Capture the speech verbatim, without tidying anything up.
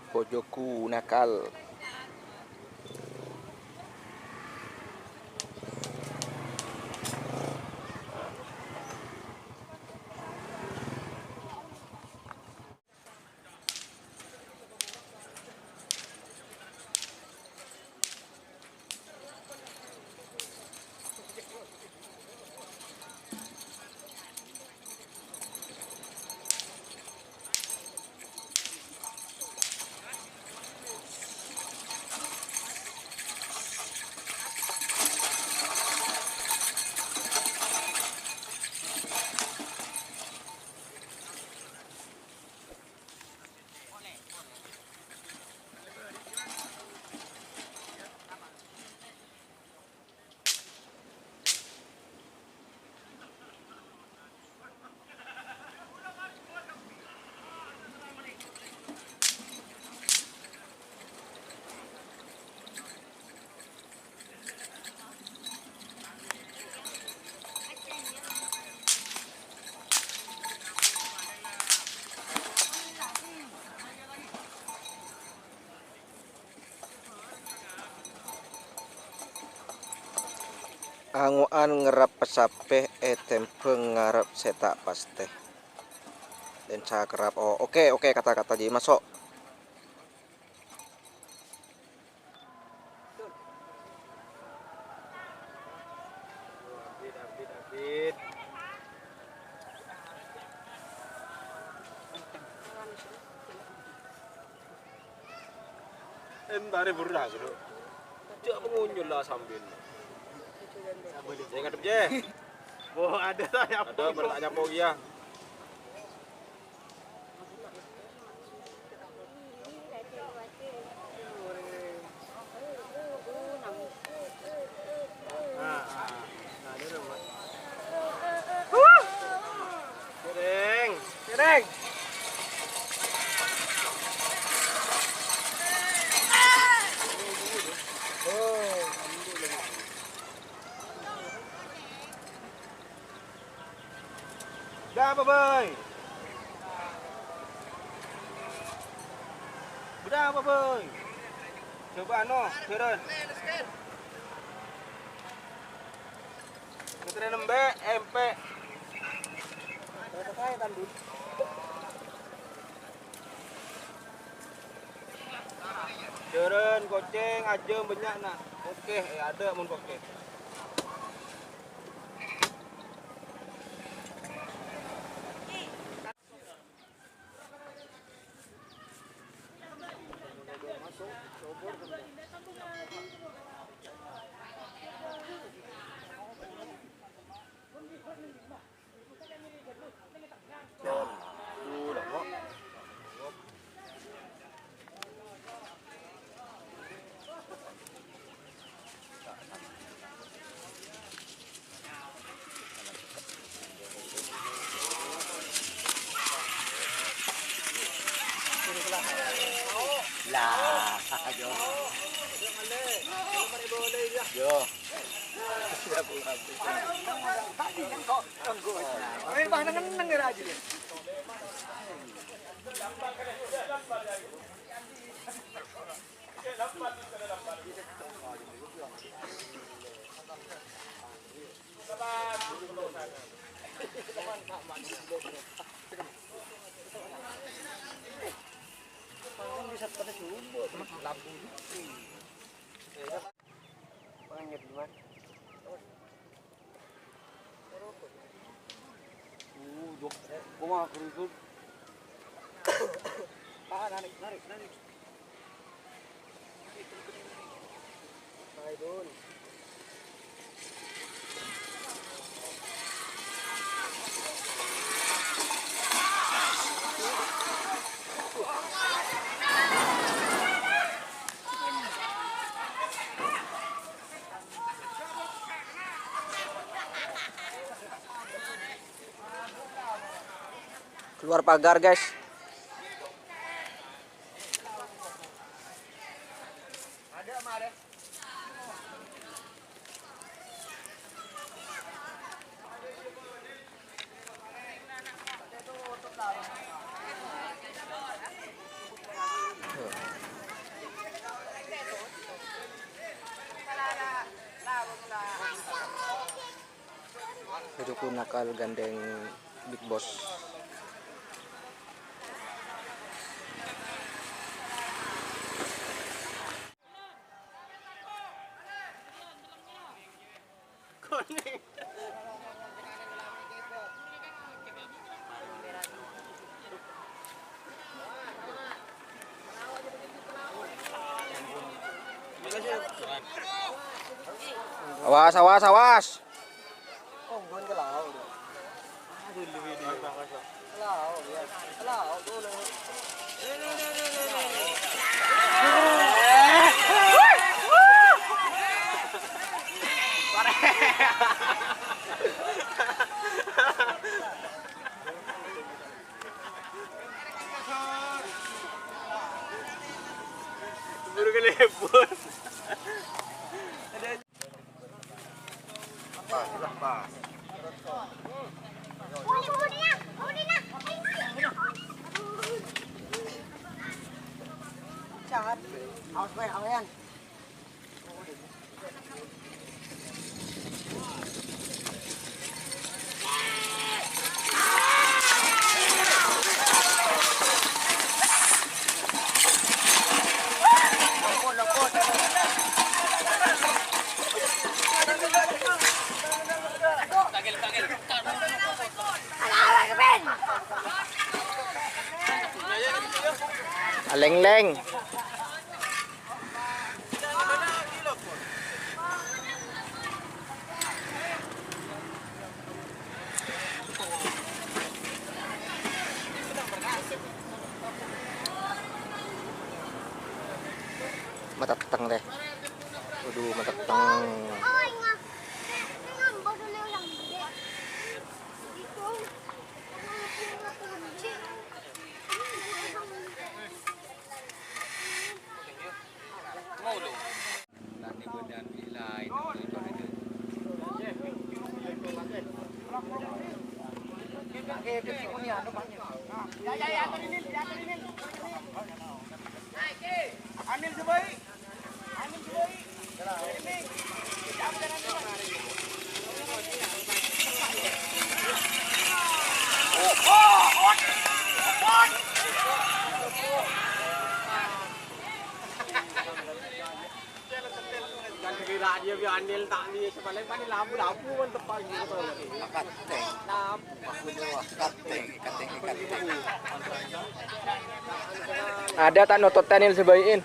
Bojoku nakal. Ango'an ngerrep sapè ètèmbhâng ngarep sè ta' pastè. Lensa kerrap. Oh, oke, oke, kata-kata jiyâ maso'. Entara buru ra, Bro. Jhâ' pangonyol la sambil. Jè, ngadhep, Jè. Bo, ada ta' nyapo. Ada, berta' nyapo, iyâ. Kereng. Kereng. Bâḍâ apa, Boy? Bâḍâ apa, Boy? Coba ano, turun. Ngetrè nembè', empè'. Turun, kocèng, ajâm, bânnya', na'. Oke, eh, ada mon oke. Lah, yo. Yo. Keluar pagar, guys. Dukun Nakal gandeng Big Boss. Awas, awas, awas. Buru kelebur. Pas, pas. Awas, Bay, awean. Aleng-leng. Matetteng, tè. Waduh, matetteng. Kan kira dia bi Anil tak ni, sepaling paling lampu-lampu kan tepat gitu. Kateng. Lampu. Kateng, kateng, kateng. Ada tak notot Anil Sebain?